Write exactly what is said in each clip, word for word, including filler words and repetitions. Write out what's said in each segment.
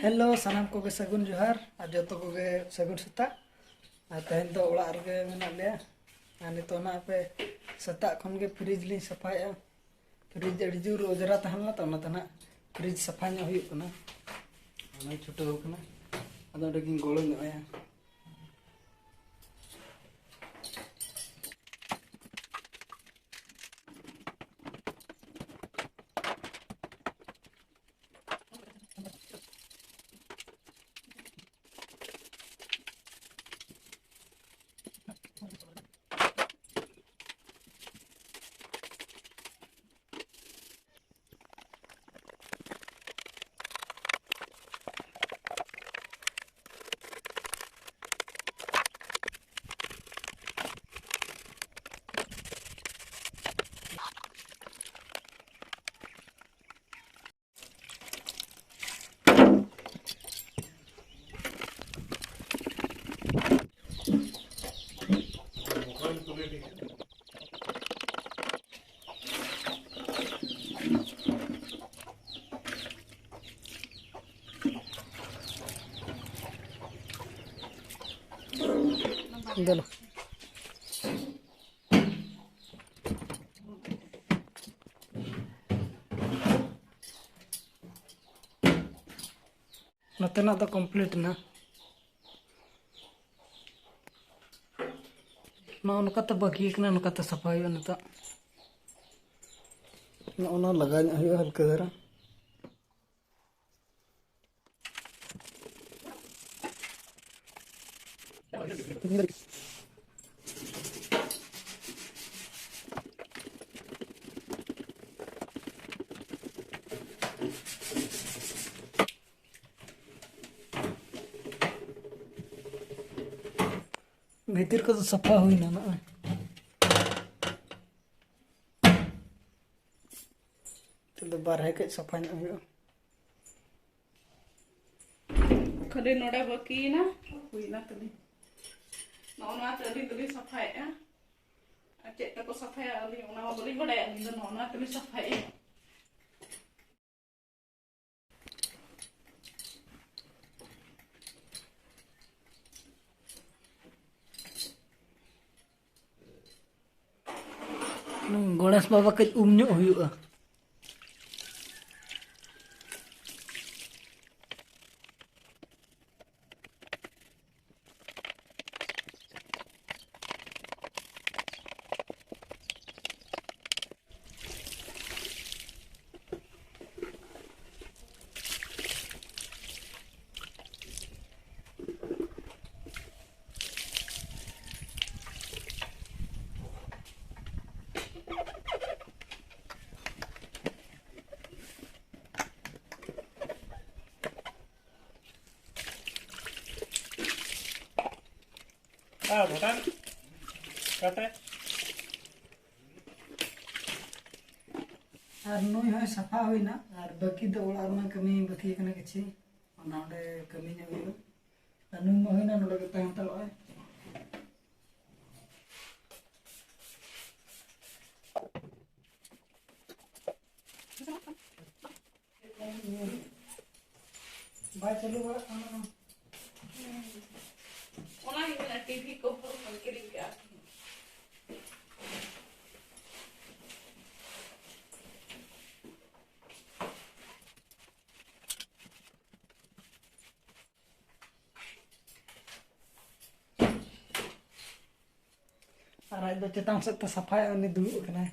Hello, ᱥᱟᱱᱟᱢ ᱠᱚᱜᱮ ᱥᱟᱹᱜᱩᱱ ᱡᱚᱦᱟᱨ ᱟᱨ ᱡᱚᱛᱚ ᱠᱚᱜᱮ ᱥᱟᱹᱜᱩᱱ ᱥᱮᱛᱟᱜ᱾ ᱟᱨ ᱛᱮᱦᱮᱧ ᱫᱚ ᱚᱲᱟᱜ ᱨᱮᱜᱮ ᱢᱮᱱᱟᱜ ᱞᱮᱭᱟ᱾ ᱟᱨ ᱱᱤᱛᱚᱜ ᱱᱟᱜ ᱯᱮ ᱥᱮᱛᱟᱜ ᱠᱷᱚᱱ ᱜᱮ ᱯᱷᱨᱤᱡᱽ ᱞᱤᱧ ᱥᱟᱯᱷᱟᱭᱮᱫᱼᱟ᱾ ᱯᱷᱨᱤᱡᱽ ᱟᱹᱰᱤ ᱡᱳᱨ ᱚᱸᱡᱽᱨᱟ ᱛᱟᱦᱮᱸ ᱞᱮᱱᱟ ᱛᱚ, ᱚᱱᱟᱛᱮ ᱱᱟᱜ ᱯᱷᱨᱤᱡᱽ ᱥᱟᱯᱷᱟ ᱧᱚᱜ ᱦᱩᱭᱩᱜ ᱠᱟᱱᱟ᱾ ᱚᱱᱟᱧ ᱪᱷᱩᱴᱟᱹᱣ ᱠᱟᱱᱟ, ᱟᱫᱚ ᱚᱸᱰᱮ ᱜᱤᱧ ᱜᱚᱲᱚ ᱧᱚᱜ ᱟᱭᱟ᱾ ᱫᱮᱞᱟ᱾ ᱱᱚᱛᱮᱱᱟᱜ ᱫᱚ ᱠᱚᱢᱯᱞᱤᱴ ᱮᱱᱟ᱾ ᱱᱚᱜᱼᱚ ᱱᱚᱝᱠᱟᱛᱮ ᱵᱟᱹᱠᱤ ᱠᱟᱱᱟ, ᱱᱚᱝᱠᱟᱛᱮ ᱥᱟᱯᱷᱟ ᱦᱩᱭᱩᱜᱼᱟ ᱱᱤᱛᱚᱜ᱾ ᱱᱚᱜᱼᱚ ᱱᱚᱣᱟ ᱞᱟᱜᱟᱣ ᱧᱚᱜ ᱦᱩᱭᱩᱜᱼᱟ ᱦᱟᱞᱠᱟ ᱫᱷᱟᱨᱟ᱾ ᱵᱷᱤᱛᱤᱨ ᱠᱚᱫᱚ ᱥᱟᱯᱷᱟ ᱦᱩᱭᱱᱟ ᱱᱚᱜᱼᱚᱭ᱾ ᱱᱤᱛᱚᱜ ᱫᱚ ᱵᱟᱨᱦᱮ ᱠᱟᱹᱡ ᱥᱟᱯᱷᱟ ᱧᱚᱜ ᱦᱩᱭᱩᱜᱼᱟ᱾ ᱠᱷᱟᱹᱞᱤ ᱱᱚᱰᱮ ᱵᱟᱹᱠᱤᱭᱮᱱᱟ, ᱦᱩᱭᱱᱟ ᱛᱟᱹᱞᱤᱧ᱾ ᱱᱚᱜᱼᱚ ᱱᱚᱣᱟ ᱛᱮ ᱟᱹᱞᱤᱧ ᱫᱚᱞᱤᱧ ᱥᱟᱯᱷᱟᱭᱮᱫᱼᱟ᱾ ᱟᱨ ᱪᱮᱫ ᱛᱮᱠᱚ ᱥᱟᱯᱷᱟᱭᱟ ᱟᱹᱞᱤᱧ ᱚᱱᱟ ᱢᱟ ᱵᱟᱹᱞᱤᱧ ᱵᱟᱰᱟᱭᱟ, ᱟᱹᱞᱤᱧ ᱫᱚ ᱱᱚᱜᱼᱚ ᱱᱚᱣᱟ ᱛᱮᱞᱤᱧ ᱥᱟᱯᱷᱟᱭᱮᱫᱼᱟ᱾ ᱜᱚᱬᱮᱥ ᱵᱟᱵᱟ ᱠᱟᱹᱡ ᱩᱢ ᱧᱚᱜ ᱦᱩᱭᱩᱜᱼᱟ᱾ ᱟᱨ ᱵᱟᱠᱷᱟᱱ ᱠᱟᱛᱮ ᱟᱨ ᱱᱩᱭ ᱦᱚᱸᱭ ᱥᱟᱯᱷᱟ ᱦᱩᱭᱱᱟ, ᱟᱨ ᱵᱟᱹᱠᱤ ᱫᱚ ᱚᱲᱟᱜ ᱨᱮᱱᱟᱜ ᱠᱟᱹᱢᱤ ᱵᱟᱹᱠᱤ ᱠᱟᱱᱟ ᱠᱤᱪᱷᱤ, ᱚᱱᱟ ᱚᱸᱰᱮ ᱠᱟᱹᱢᱤ ᱧᱚᱜ ᱦᱩᱭᱩᱜᱼᱟ᱾ ᱟᱨ ᱱᱩᱭ ᱢᱟ ᱦᱩᱭᱱᱟ, ᱱᱚᱰᱮ ᱜᱮ ᱛᱟᱦᱮᱸ ᱦᱟᱛᱟᱲᱚᱜᱼᱟᱭ᱾ ᱵᱟᱭ ᱪᱟᱹᱞᱩ ᱵᱟᱲᱟᱜ ᱠᱟᱱᱟ᱾ ᱚᱱᱟ ᱜᱮ ᱢᱮᱱᱟ, ᱴᱤᱵᱷᱤ ᱠᱚ ᱦᱚᱲ ᱠᱚ ᱠᱤᱨᱤᱧ ᱠᱟᱜᱼᱟ᱾ ᱟᱨ ᱟᱡ ᱫᱚ ᱪᱮᱛᱟᱱ ᱥᱮᱫ ᱛᱮ ᱥᱟᱯᱷᱟᱭᱟ, ᱩᱱᱤ ᱫᱩᱲᱩᱵ ᱟᱠᱟᱱᱟᱭ᱾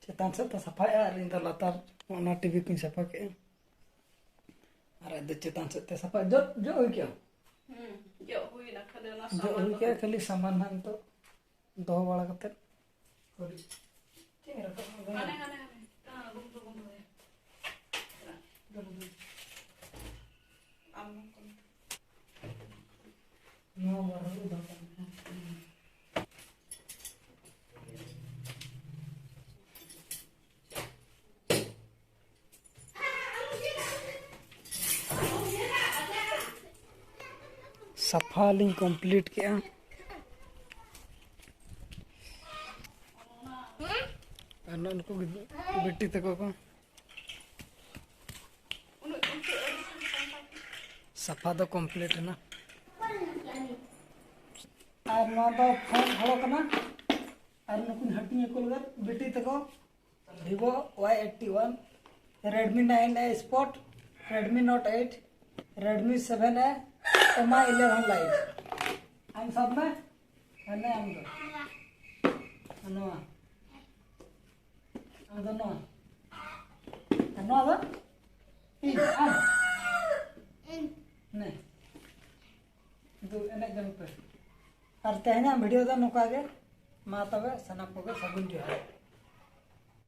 ᱪᱮᱛᱟᱱ ᱥᱮᱫ ᱛᱮ ᱥᱟᱯᱷᱟᱭᱟ ᱟᱨ ᱤᱧ ᱫᱚ ᱞᱟᱛᱟᱨ ᱚᱱᱟ ᱴᱤᱵᱷᱤ ᱠᱚᱧ ᱥᱟᱯᱷᱟ ᱠᱮᱜᱼᱟ᱾ ᱟᱨ ᱟᱡ ᱫᱚ ᱪᱮᱛᱟᱱ ᱥᱮᱫ ᱛᱮ ᱥᱟᱯᱷᱟ, ᱡᱚᱜ, ᱡᱚᱜ ᱦᱩᱭ ᱠᱮᱜᱼᱟ? ᱦᱩᱸ, ᱡᱚᱜ ᱦᱩᱭᱱᱟ, ᱠᱷᱟᱹᱞᱤ ᱚᱱᱟ ᱡᱚᱜ ᱥᱟᱢᱟᱱ ᱦᱩᱭ ᱠᱚ ᱠᱮᱜᱼᱟ, ᱠᱷᱟᱹᱞᱤ ᱥᱟᱢᱟᱱ ᱦᱟᱸᱜ ᱱᱤᱛᱚᱜ ᱫᱚᱦᱚ ᱵᱟᱲᱟ ᱠᱟᱛᱮᱫ᱾ ᱪᱮᱫ ᱨᱟᱠᱟᱵ ᱦᱟᱱᱮ, ᱦᱟᱱᱮ, ᱦᱟᱱᱮ᱾ ᱦᱮᱸ, ᱨᱩᱢ ᱫᱚ ᱵᱚᱱᱫᱚ ᱜᱮᱭᱟ᱾ ᱟᱢ ᱱᱚᱣᱟ ᱵᱟᱨᱦᱮ ᱨᱮ ᱫᱚᱦᱚ ᱠᱟᱜ ᱢᱮ᱾ ᱥᱟᱯᱷᱟ ᱞᱤᱧ complete ᱠᱮᱜᱼᱟ᱾ ᱟᱨ ᱱᱚᱜᱼᱚ ᱱᱩᱠᱩ ᱵᱤᱴᱤ ᱛᱟᱠᱚ ᱠᱚ ᱥᱟᱯᱷᱟ ᱫᱚ complete ᱮᱱᱟ᱾ ᱟᱨ ᱱᱚᱣᱟ ᱫᱚ ᱯᱷᱳᱱ ᱦᱚᱲ ᱠᱟᱱᱟ᱾ ᱟᱨ ᱱᱩᱠᱤᱱ ᱦᱟᱹᱴᱤᱧ ᱟᱠᱚ ᱞᱟᱹᱜᱤᱫ ᱵᱤᱴᱤ ᱛᱟᱠᱚ Vivo Y eighty one, Redmi nine A Sport, Redmi Note eight, Redmi seven A, MI eleven Lite. ᱟᱢ ᱥᱟᱵ ᱢᱮ᱾ ᱦᱮᱸ, ᱟᱢ ᱫᱚ ᱱᱚᱣᱟ᱾ ᱟᱢ ᱫᱚ ᱱᱚᱣᱟ᱾ ᱟᱨ ᱱᱚᱣᱟ ᱫᱚ? ᱤᱧ, ᱟᱢ᱾ ᱤᱧ᱾ ᱱᱮ᱾ ᱫᱩ, ᱮᱱᱮᱡ ᱡᱚᱝ ᱯᱮ᱾ ᱟᱨ ᱛᱮᱦᱮᱧᱟᱜ video ᱫᱚ ᱱᱚᱝᱠᱟ ᱜᱮ᱾ ᱢᱟ ᱛᱚᱵᱮ ᱥᱟᱱᱟᱢ ᱠᱚᱜᱮ ᱥᱟᱹᱜᱩᱱ ᱡᱚᱦᱟᱨ᱾